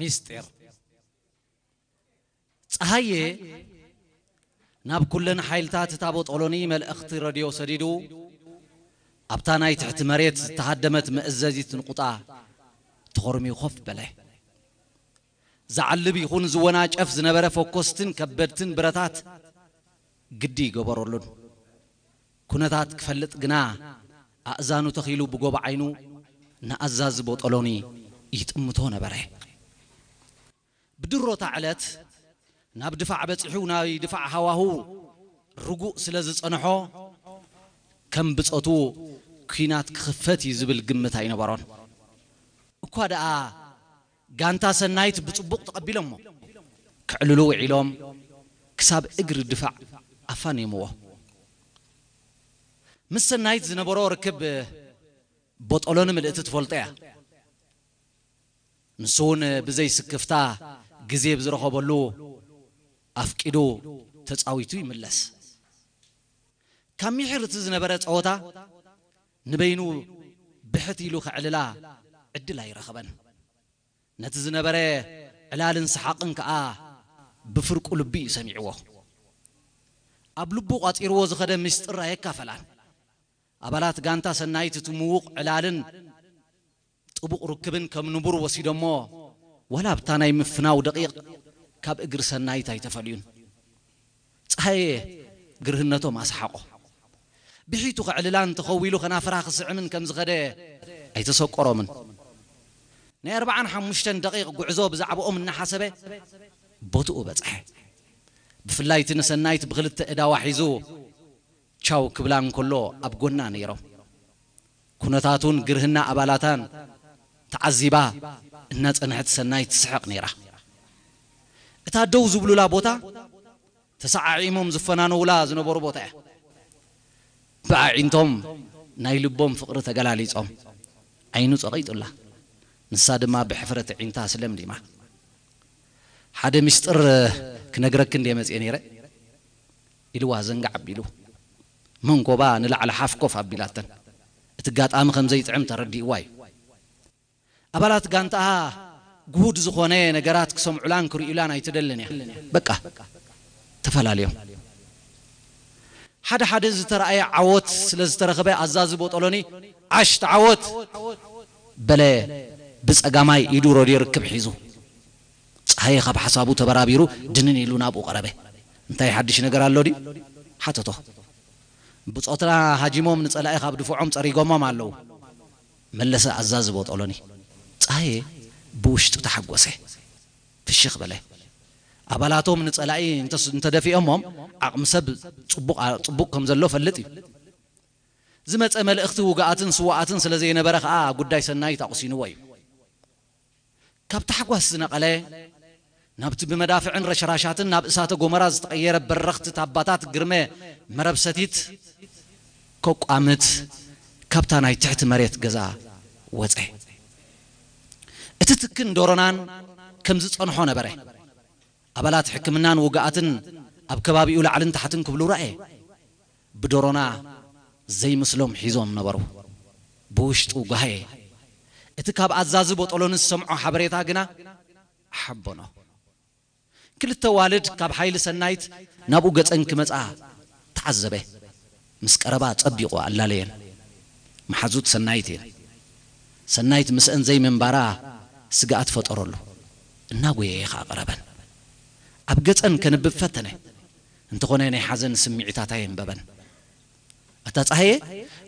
ሚስጢር። ጸሃየ ናብ ኩለን ሓይልታት እታ ቦጦሎኒ መልእኽቲ ረድዮ ሰዲዱ፣ ኣብታ ናይ ትሕቲ መሬት ዝተሃደመት መእዘዚት ንቁጣ ተኾርሚዩ ኮፍ በለ። ዝዓልብ ይኹን ዝወናጨፍ ዝነበረ ፈኮስትን ከበድትን ብረታት ግዲ ይገበረሉን። ኩነታት ክፈልጥ ግና ኣእዛኑ ተኺሉ ብጎብ ዓይኑ ንኣዛዚ ቦጦሎኒ ይጥምቶ ነበረ። ብድሮታ ዕለት ናብ ድፋዕ በጺሑ ናይ ድፋዕ ሃዋሁ ርጉእ ስለ ዝጸንሖ ከም ብጾቱ ኲናት ክኽፈት እዩ ዝብል ግምት ኣይነበሮን። እኳ ደኣ ጋንታ ሰናይት ብጽቡቕ ተቐቢሎሞ ክዕልሉ ውዒሎም ክሳብ እግሪ ድፋዕ ኣፋንዮምዎ። ምስ ሰናይት ዝነበሮ ርክብ ቦጦሎኒ ምልእቲ ትፈልጦ እያ። ንሱ እውን ብዘይ ስክፍታ ግዜ ብዝረኸበሉ ኣፍቂዱ ተጻዊቱ ይምለስ። ካብ ሚሒር እቲ ዝነበረ ጸወታ ንበይኑ ብሕት ኢሉ ከዕልላ ዕድል ኣይረኸበን። ነቲ ዝነበረ ዕላልን ሰሓቕን ከኣ ብፍርቁ ልቢ እዩ ሰሚዕዎ። ኣብ ልቡ ቋጺርዎ ዝኸደ ምስጢር ኣየካፈላን። ኣባላት ጋንታ ሰናይት እቲ ምዉቕ ዕላልን ጥቡቕ ርክብን ከም ንቡር ወሲዶሞ፣ ዋላ ኣብታ ናይ ምፍናው ደቂቕ ካብ እግሪ ሰናይት ኣይተፈልዩን። ጸሃየ ግርህነቶም ኣስሓቖ። ብሒቱ ከዕልላን ተኸዊሉ ከናፍራ ክስዕምን ከም ዝኸደ ኣይተሰቆሮምን። ናይ ኣርብዓን ሓሙሽተን ደቂቕ ጉዕዞ ብዛዕባኦም እናሓሰበ ቦትኡ በጽሐ። ብፍላይ እቲ ንሰናይት ብኽልተ እዳዋ ሒዙ ቻው ክብላ እንከሎ ኣብ ጎና ነይሮም። ኩነታቱን ግርህና ኣባላታን ተዓዚባ እናጸንሐት ሰናይት ትስሕቕ ነይራ። እታ ደው ዝብሉላ ቦታ ተሰዓዒሞም ዝፈናነውላ ዝነበሩ ቦታ እያ። ብኣዒንቶም ናይ ልቦም ፍቕሪ ተገላሊጾም ዓይኑ ጸቒጡላ። ንሳ ድማ ብሕፍረት ኣዒንታ ስለምሊማ። ሓደ ምስጢር ክነግረኪ እንድየ መጽየ ነይረ ኢልዋ ዘንጋዕ ኣቢሉ። መንኮባ ንላዕሊ ሓፍ ኮፍ ኣቢላተን። እቲ ጋጣሚ ከም ዘይጥዕም ተረዲእዋ እዩ። ኣባላት ጋንታኣ ግሁድ ዝኾነ ነገራት ክሰምዑላን ክርእዩላን ኣይትደልን እያ። በቃ ተፈላለዮም። ሓደ ሓደ ዝተረኣየ ዓወት ስለ ዝተረኸበ ኣዛዚ ቦጦሎኒ ዓሽ ተዓወት በለ። ብጸጋማይ ኢዱ ረድዮ ርክብ ሒዙ ጸሃየ ካብ ሓሳቡ ተበራቢሩ ድንን ኢሉ ናብኡ ቀረበ። እንታይ ሓድሽ ነገር ኣሎ ድዩ? ሓተቶ። ብጾትና ሃጂሞም ንጸላኢ ካብ ድፍዖም ጸሪጎሞም ኣለዉ። መለሰ ኣዛዚ ቦጦሎኒ። ጸሃየ ብውሽጡ ተሓጎሰ። ፍሽኽ በለ። ኣባላቶም ንጸላኢ እንተስ- እንተደፊኦሞም ዓቕሚ ሰብ ጽቡቕ ጽቡቕ ከም ዘሎ ፈልጥ እዩ። ዝመጸ መልእኽቲ ውግኣትን ስውኣትን ስለ ዘይነበረ ከኣ ጉዳይ ሰናይት ኣቑሲንዎ እዩ። ካብ ታሕጓስ ዝነቐለ ናብቲ ብመዳፍዕን ረሽራሻትን ናብ እሳተ ጎመራ ዝተቐየረ በረኽቲ ታባታት ግርመ መረብ ሰቲት ከቋምት ካብታ ናይ ትሕቲ መሬት ገዛ ወጸ። እቲ ትክን ዶሮናን ከም ዝጸንሖ ነበረ። ኣባላት ሕክምናን ውግኣትን ኣብ ከባቢኡ ላዕልን ታሕትን ክብሉ ረኣየ። ብዶሮና ዘይምስሎም ሒዞም ነበሩ። ብውሽጡ ጓሃየ። እቲ ካብ ኣዛዚ ቦጦሎኒ ዝሰምዖ ሓበሬታ ግና ሓቦኖ። ክልተ ዋልድ ካብ ሓይሊ ሰናይት ናብኡ ገጸን ክመጻ ተዓዘበ። ምስ ቀረባ ጸቢቑ ኣላለየን። መሓዙት ሰናይት እየን። ሰናይት ምስአን ዘይምንባራ ስግኣት ፈጠረሉ። እናጎየየ ኸኣ ቀረበን። ኣብ ገጸን ከንብብ ፈተነ። እንተኾነ ናይ ሓዘን ስምዒታት ኣየንበበን። ኣታ ጸሃየ፣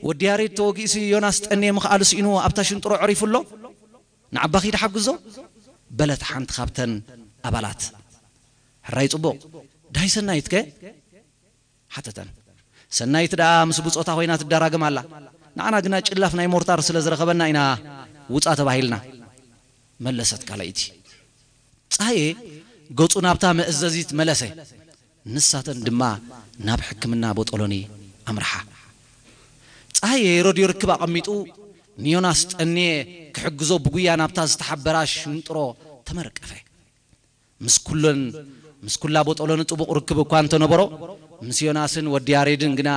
ወዲ ያሬድ ተወጊእሲ ዮናስ ጠንየ ምኽኣሉ ስኢኑ ኣብታ ሽንጥሮ ዐሪፉ ኣሎ። ንዓባ ኺድ ሓግዞ በለት ሓንቲ ካብተን ኣባላት። ሕራይ ጽቡቕ። ዳይ ሰናይትከ? ሓተተን። ሰናይት ደኣ ምስ ብጾታ ኮይና ትደራገም ኣላ። ንዓና ግና ጭላፍ ናይ ሞርታር ስለ ዝረኸበና ኢና ውጻ ተባሂልና። መለሰት ካልኣይቲ። ጸሃየ ገጹ ናብታ መእዘዚት መለሰ። ንሳተን ድማ ናብ ሕክምና ቦጦሎኒ ኣምርሓ። ጸሃየ ረድዮ ርክብ ኣቐሚጡ ንዮናስ ጠንየ ክሕግዞ ብጉያ ናብታ ዝተሓበራ ሽንጥሮ ተመርቀፈ። ምስ ኩለን ምስ ኩላ ቦጦሎኒ ጥቡቕ ርክብ እኳ እንተነበሮ ምስ ዮናስን ወዲ ያሬድን ግና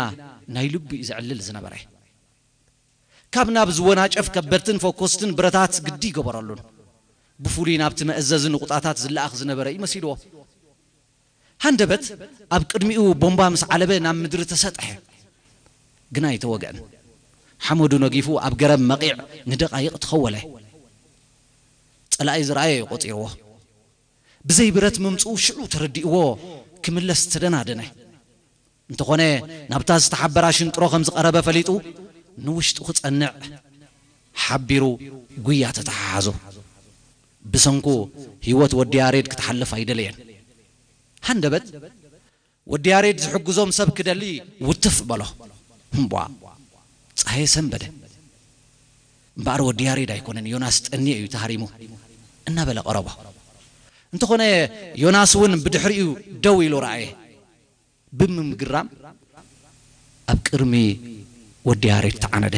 ናይ ልቡ እዩ ዘዕልል ዝነበረ። ካብ ናብ ዝወናጨፍ ከበድትን ፈኮስትን ብረታት ግዲ ይገበረሉን። ብፍሉይ ናብቲ መእዘዚ ንቑጣታት ዝለኣኽ ዝነበረ እዩ መሲልዎ። ሃንደበት ኣብ ቅድሚኡ ቦምባ ምስ ዓለበ ናብ ምድሪ ተሰጥሐ፣ ግና ኣይተወግአን። ሓመዱ ነጊፉ ኣብ ገረብ መቒዕ ንደቓይቕ ተኸወለ። ጸላኢ ዝረኣየ እዩ ቆጺርዎ። ብዘይ ብረት ምምጽኡ ሽዑ ተረዲእዎ፣ ክምለስ ተደናደነ። እንተኾነ፣ ናብታ ዝተሓበራ ሽንጥሮ ከም ዝቐረበ ፈሊጡ፣ ንውሽጡ ክጸንዕ ሓቢሩ ጉያ ተተሓሓዞ። ብሰንኩ ህይወት ወዲ ያሬድ ክትሓልፍ ኣይደለየን። ሃንደበት ወዲ ያሬድ ዝሕግዞም ሰብ ክደሊ ውትፍ በሎ። እምቧ፣ ጸሃየ ሰንበደ። እምበኣር ወዲ ያሬድ ኣይኮነን፣ ዮናስ ጠንየ እዩ ተሃሪሙ እናበለ ቀረቦ። እንተኾነ፣ ዮናስ እውን ብድሕሪኡ ደው ኢሉ ረኣየ። ብምምግራም ኣብ ቅድሚ ወዲ ያሬድ ተዓነደ።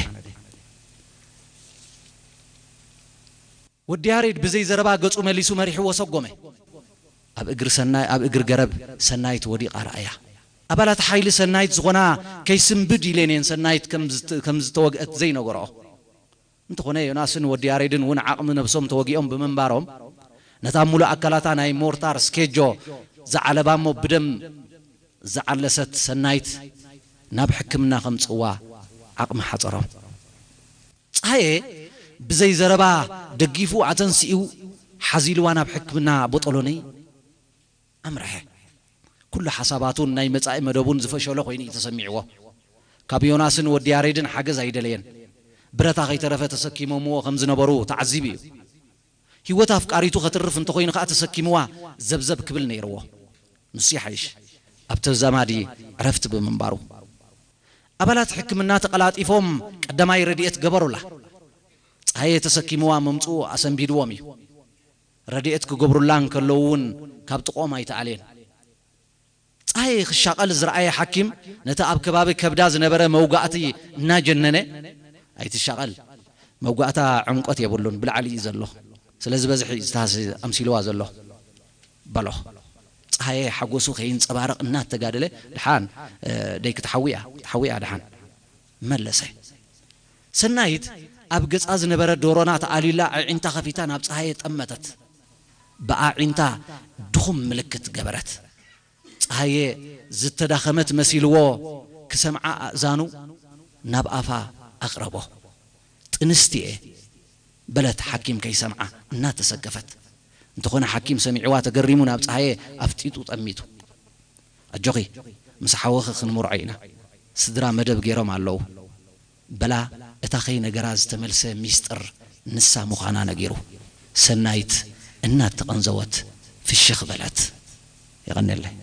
ወዲ ያሬድ ብዘይ ዘረባ ገጹ መሊሱ መሪሕዎ ሰጎመ። ኣብ እግሪ ሰናይ፣ ኣብ እግሪ ገረብ ሰናይት ወዲቓ ረኣያ። ኣባላት ሓይሊ ሰናይት ዝኾና ከይስንብድ ኢለን እየን ሰናይት ከም ዝት-፣ ከም ዝተወግአት ዘይነገርኦ። እንተኾነ ዮናስን ወዲ ያሬድን እውን ዓቕሚ ነብሶም ተወጊኦም ብምንባሮም፣ ነታ ሙሉእ ኣካላታ ናይ ሞርታር ስኬጆ ዝዓለባ እሞ ብደም ዝዓለሰት ሰናይት ናብ ሕክምና ከምጽዋ ዓቕሚ ሓጸሮም። ጸሃየ ብዘይ ዘረባ ደጊፉ ኣተንሲኡ ሓዚልዋ ናብ ሕክምና ቦጦሎኒ ኣምርሐ። ኩሉ ሓሳባቱን ናይ መጻኢ መደቡን ዝፈሸለ ኮይኑ እዩ ተሰሚዕዎ። ካብ ዮናስን ወዲ ያሬድን ሓገዝ ኣይደለየን። ብረታ ከይተረፈ ተሰኪሞምዎ ከም ዝነበሩ ተዓዚቡ እዩ። ህይወት ኣፍቃሪቱ ከትርፍ እንተኾይኑ ከኣ ተሰኪምዋ ዘብዘብ ክብል ነይርዎ። ንሱ ይሓይሽ፣ ኣብ ተዛማዲ ዕረፍቲ ብምንባሩ። ኣባላት ሕክምና ተቐላጢፎም ቀዳማይ ረድኤት ገበሩላ። ጸሃየ ተሰኪምዋ ምምጽኡ ኣሰንቢድዎም እዩ። ረድኤት ክገብሩላ እንከለዉ እውን ካብ ጥቕኦም ኣይተኣልየን። ጸሃየ ክሻቐል ዝረኣየ ሓኪም ነቲ ኣብ ከባቢ ከብዳ ዝነበረ መውጋእቲ እናጀነነ፣ "ኣይትሻቐል፣ መውጋእታ ዕምቆት የብሉን፣ ብላዕሊ እዩ ዘሎ፣ ስለዚ በዝሒ እዩ ዝተሃሲ ኣምሲልዋ ዘሎ" በሎ። ጸሃየ ሓጎሱ ከይንጸባረቕ እናተጋደለ፣ "ደሓን፣ እ፣ ደይ ክትሓዊ እያ፣ ክትሓዊ እያ ደሓን" መለሰ። ሰናይት ኣብ ገጻ ዝነበረ ዶሮና ተኣልዩላ ኣዒንታ ከፊታ ናብ ጸሃየ ጠመተት። ብኣዒንታ ድኹም ምልክት ገበረት። ጸሃየ ዝተዳኸመት መሲልዎ ክሰምዓ ኣእዛኑ ናብ ኣፋ ኣቕረቦ። "ጥንስቲ እየ" በለት ሓኪም ከይሰምዓ እናተሰከፈት። እንተኾነ ሓኪም ሰሚዕዋ ተገሪሙ ናብ ጸሃየ ኣፍጢጡ ጠሚቱ። "ኣጆኺ፣ ምስ ሓወኺ ክንምርዖ ኢና። ስድራ መደብ ገይሮም ኣለዉ" በላ። እታ ከይነገራ ዝተመልሰ ሚስጥር ንሳ ምዃና ነጊሩ። ሰናይት እናተቐንዘወት ፍሽኽ በለት። የቐንየለይ።